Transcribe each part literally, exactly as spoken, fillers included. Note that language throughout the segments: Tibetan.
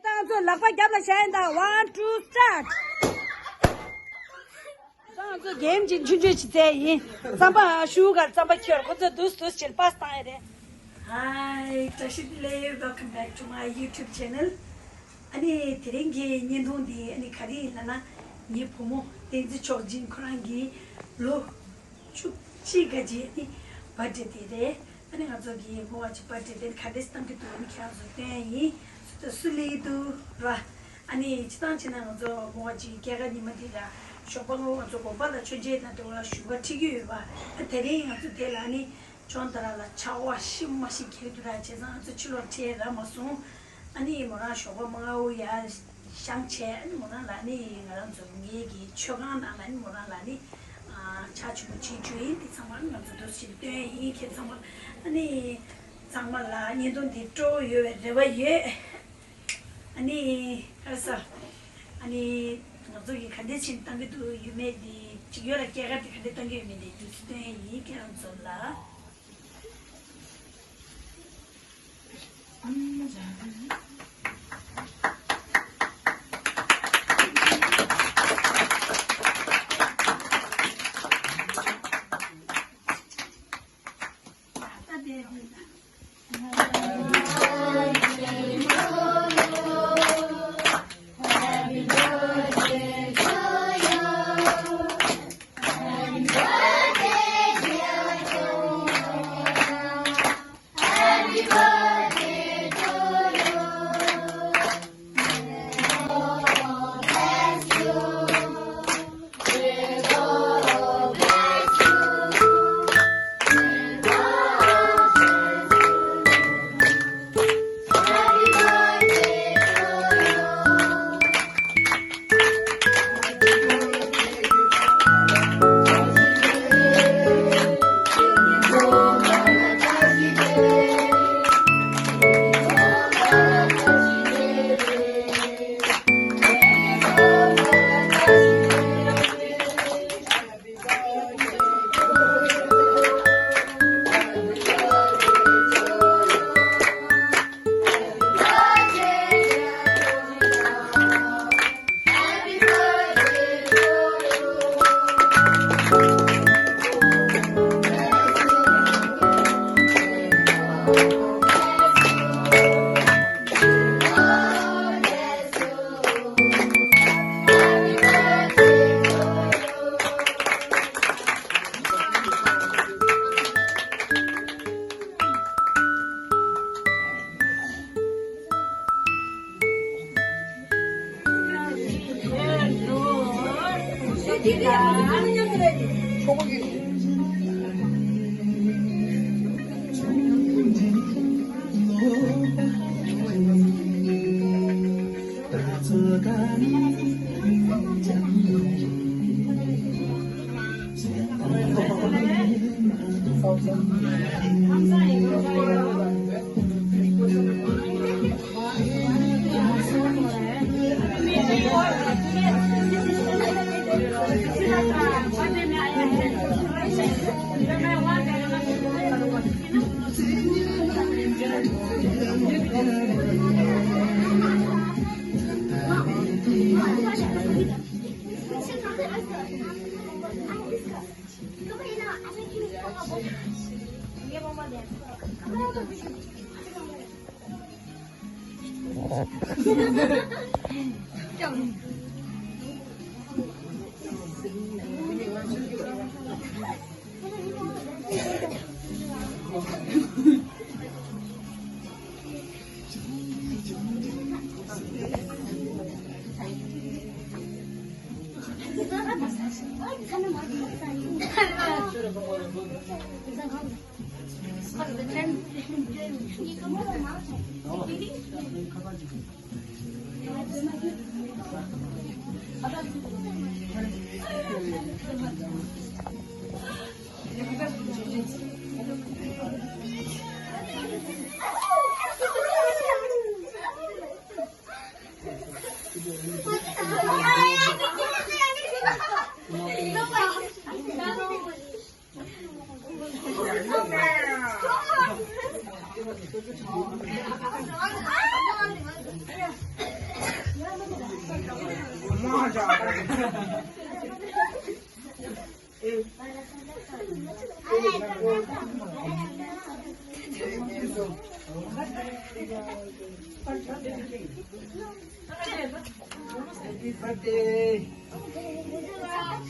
ད་ང་ཚོ་ལག་པ་རྒྱབ་ལ་བཞག་ཡིན་ད། One, two, start. ད་ང་ཚོ་གེམ་ཅིག་ཆུང་ཆུང་ཅིག་རྩེ་ཡིན། རྩམ་པ་ཤུ་གར་རྩམ་པ་ཁྱེར། ཁོ་ཚོ་དུས་དུས་ཅིག་པཱས་བཏང་ཡ་རེད། Hi, བཀྲ་ཤིས་བདེ་ལེགས། Welcome back to my YouTube channel. ཨ་ནི་དེ་རིང་གི་བརྙན་ཐུང་འདི་ཨ་ནི་ག་རེ་ཡིན་ལབ་ན། ངའི་བུ་མོ་བསྟན་འཛིན་མཆོག་སྦྱིན་ཁོ་རང་གི་ལོ་བཅུ་གཅིག་ག་ཅིག་ཨ་ནི་བར་ཌེ་དེ་རེད། ཨ་ནི་ང་ཚོ་གི་མོ་བ་ཅིག་བར་ཌེ་དེ་ག་འདྲས་བཏང་གི་འདུག་ཨ་ནི་ཁྱེད་རང་ཚོ་སྟོན་ཡིན། སུ་དང་སུ་སླེབས་འདུག་ར། ཨ་ནི་སྤྱིར་བཏང་བྱས་ན་ང་ཚོ་མོ་བ་ཅིག་སྐྱེས་སྐར་ཉི་མ་དེ་ལ་ཞོགས་པ་ང་ཚོ་དགོན་པ་ལ་མཆོད་མཇལ་དང་འབྲེལ་བ་ཞུ་བ་ཁྲིད་ཀྱི་ཡོད་པ། ཨ་དེ་རིང་ང་ཚོ་དེ་ལ་ཨ་ནི་ཇོན་ཏ་ར་ལ་ཆར་པ་ཤི་མ་ཤི་རྒྱག་འདུག་ར། བྱས་ཙང་ང་ཚོ་ཕྱི་ལོགས་ཁྲིད་རག་མ་སོང་། ཨ་ནི་མོ་རང་ཞོགས་པ་མང་པོ་ཡར་བཞེངས་བྱས། ཨ་ནི་མོ་རང་ལ་ནི་ང་རང་ཚོ་ངེད་ཀྱི་མཆོད་ཁང་ནང་ལ་ནི་མོ་རང་ལ་ནི་ཨ་ཕྱག་མཆོད་པ་བྱེད་རྒྱུ་ཡིན། འདི་ཚང་མ་ང་ཚོ་འདུག་སེ་སྟོན་ཡིན། ཁྱེད་ཚང་མ་ཨ་ནི་ཚང་མ་ལ་བརྙན་ཐུང་འདི་སྤྲོ་པོ་ཡོད་པའི་རེ་བ་ཡོད། ཨ་ནི་ཁ་ས་ཨ་ནི་ང་ཚོ་གི་ག་འདྲས་ཕྱིན་བཏང་གི་འདུག་ཡོད་མེད་འདི་ཅིག་ཡོད་ལ། སྐྱེས་སྐར་འདི་ག་འདྲས་བཏང་གི་ཡོད་མེད་འདི་འདུག་སེ་སྟོན་ཡིན། ཁྱེད་རང་ཚོ་ལ།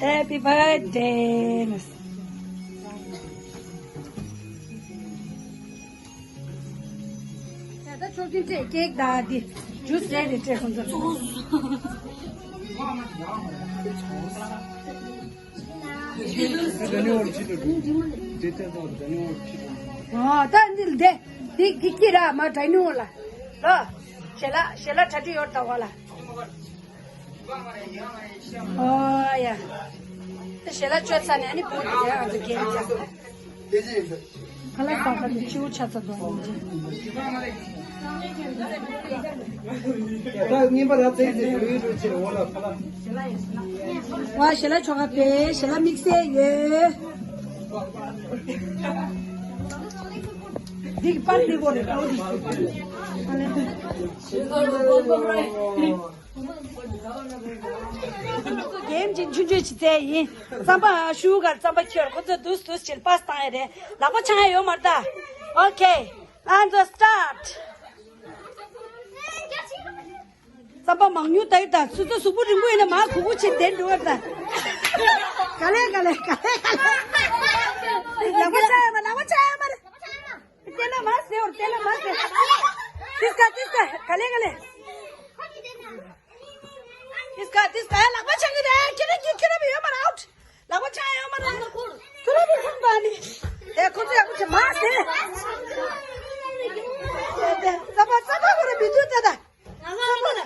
Happy birthday. ད་ཆོག་གིན་སྤྲད་ཀེག་དང་འདི་ཇུས་རེད་རེད་སྤྲད་ཁོང་ཚོ། ཨོ་ད་འདི་འདི་འདི་ཀི་ཀི་ར་མ་ཌའི་ནིང་ཧོལ་ལ། ལོ། ཞལ་ལག་ཞལ་ལག་གྲ་སྒྲིག་ཡོད་ད་བ་ལ། ཨོ་ཡ། ད་ཞལ་ལག་མཆོད་ཚར་ནས་ཨ་ནི་བོད་དུ་ཡང་ང་ཚོ་རྒྱན་བྱ། ཁ་ལག་ཟ་ཁ་ནས་ཆིའུ་ཆ་ཚ་དོ་ཡིན་ཅི། ད་རྔན་པ་ར་ཙེ་ཙེ་ཡོད་ཡོད་ཅི་འོ་ལ་ཁ་ལག་བ་ཞལ་ལག་ཆོ་ག་པེ་ཞལ་ལག་དམིགས་བསལ་ཡོད། འདི་གི་པར་འདི་གོ་རེ་ཀོ་འདི་ཤུ། རྒན་གྱིས་ཆུང་ཆུང་ཞིག་བཙལ་ཡིན། རྩམ་པ་ཨ་ཤུ་གར་རྩམ་པ་ཁྱེར་ཁོ་ཚོས་དུས་དུས་ཕྱིར་པཱས་བཏང་ཡ་རེད། ལག་པ་འཆང་ཡ་ཡོད་མ་རེད་ད། ཨོ་ཁེ། ཨ་ཛོ་སི་ཊར་ཊི། རྩམ་པ་མང་ཉུང་ལྟ་ཡི་ད་སུ་ཚོ་གཟུགས་པོ་རིང་པོ་ཡིན་ན་མ་གུག་གུག་བྱེད་བསྡད་འགྲོ་བ་ད། ག་ལེ་ག་ལེ་ག་ལེ་ག་ལེ། ལག་པ་འཆང་ཡ་མ་ལག་པ་འཆང་ཡ་མ་རེད། བལྟས་ན་མ་ཟེར་བར་བལྟས་ན་མ་ཟེར། ཏིས་ཀ་ཏིས་ཀ་ག་ལེ་ག་ལེ། ཏིས་ཀ་ཏིས་ཀ་ལག་པ་འཆང་གི་རེད། ཁྱེད་རང་ཁྱེད་རང་ཡོད་མ་རེད། ཨའུཊ། ལག་པ་འཆང་ཡོད་མ་རེད། ཁྱེད་རང་ཁྱེད་རང་ནི། དེ་ཁོ་ཚོ་ཡག་པོ་བྱེད་མ་ཟེར། དེ་དེ་ས་པ་ས་པ་ཁོ་རང་མི་འདུག་ད་ད། ང་ཚོ་ལ།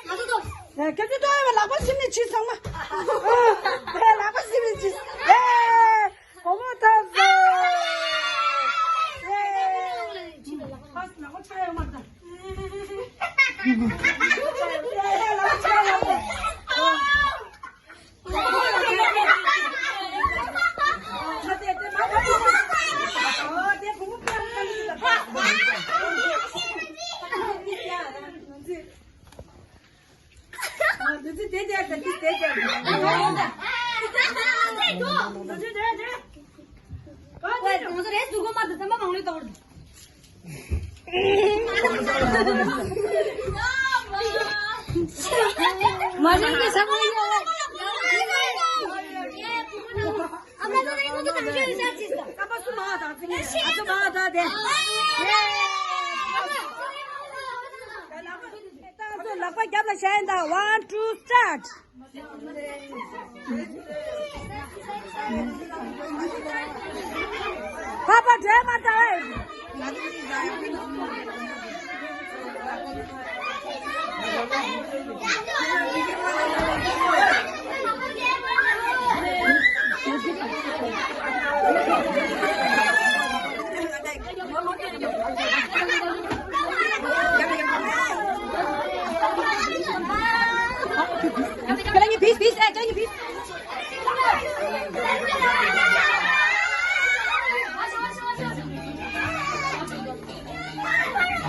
ང་ཚོ་ལ། ཁྱེད་ཚོ་ལྟོས་ཡོད་པ་ལག་པ་སིམ་ནས་བྱིས་སོང་མ། ལག་པ་སིམ་ནས་བྱིས། ཧེ། གོ་མོ་ཐོབ་སོང་། ཧེ། ཕ་སི་ལག་པ་ཆག་ཡོད་མ་རེད། ལག་པ་ཆག་ཡོད་མ་རེད། ལག་པ་རྒྱབ་ལ་བྱས་ཡིན་ད། One, two, start. ཕ་ཕ་བྲོས་མ་ཐག་ཨེ། Can you peace, peace, eh, can you peace?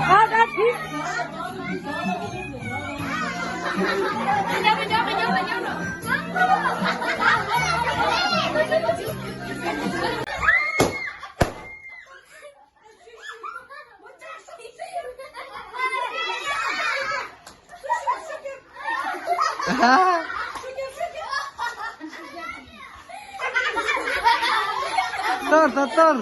Ah, that peace. ཏར་ཏར་ཏར།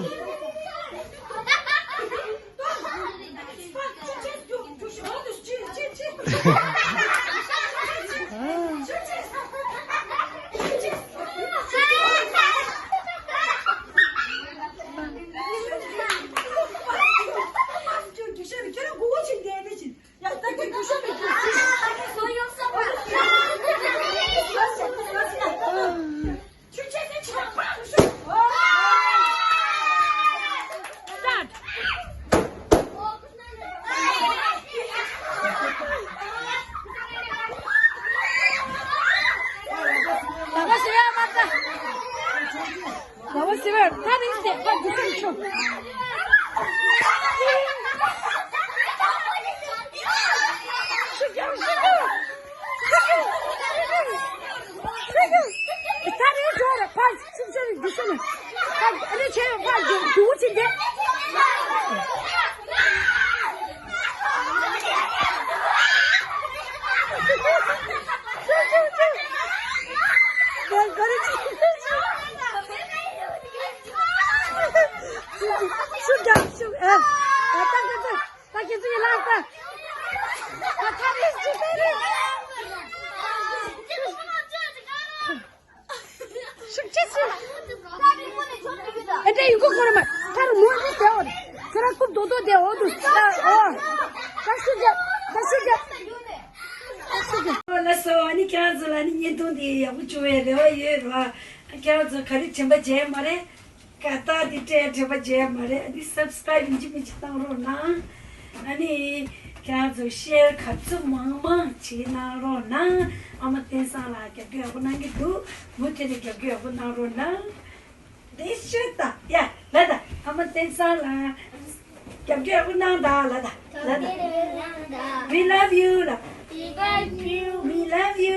ཤུགས་རྒྱབ་ཤུགས་ཨ། ད་ད་ད་ད་ད་ཁྱེད་ཚོ་ཡི་ལགས་ད། ད་ད་རེད་ཅི་ད་རེད། ཤུགས་ཆེ་ཤུགས། ཨེ་འདྲ་ཡིན་གོ་ཁོ་ར་མ་ཐར་མོ་འདི་དེ་འོ། ཁྱོད་ར་རྐུབ་རྡོག་རྡོག་དེ་འོ་དུ་ད་འོ། ད་ཤུགས་རྒྱབ་ད་ཤུགས་རྒྱབ། ལགས་སོ། ཨ་ནི་ཁྱེད་རང་ཚོ་ལ་ནི་བརྙན་ཐུང་འདི་ཡག་པོ་བྱུང་བའི་རེ་བ་ཡོད་རེད་བ། ཁྱེད་རང་ཚོ་ག་རེ་དྲན་པ་བརྗེད་མ་རེད། ཀ་ཏག་འདི་སྤྲད་དྲན་པ་བརྗེད་མ་རེད། ཨ་ནི་སབ་སི་ཀ་རེབ་ཡིན་གཅིག་མིན་གཅིག་གནང་རོགས་གནང་། ཨ་ནི་ཁྱེད་རང་ཚོ་ཤེར་ག་ཚོད་མང་མང་བྱེད་གནང་རོགས་གནང་། ཨ་མ་བསྟན་བཟང་ལགས་རྒྱབ་སྐྱོར་ཡག་པོ་གནང་གི་འདུག་མུ་མཐུད་ནས་རྒྱབ་སྐྱོར་ཡག་པོ་གནང་རོགས་གནང་། དེ་ཤོད་ད་ཡ་ལ་ད་ཨ་མ་བསྟན་བཟང་ལགས། རྒྱབ་སྐྱོར་ཡག་པོ་གནང་ད་ལ་ད་ལ་ད། We love you ལ། We love you. We love you.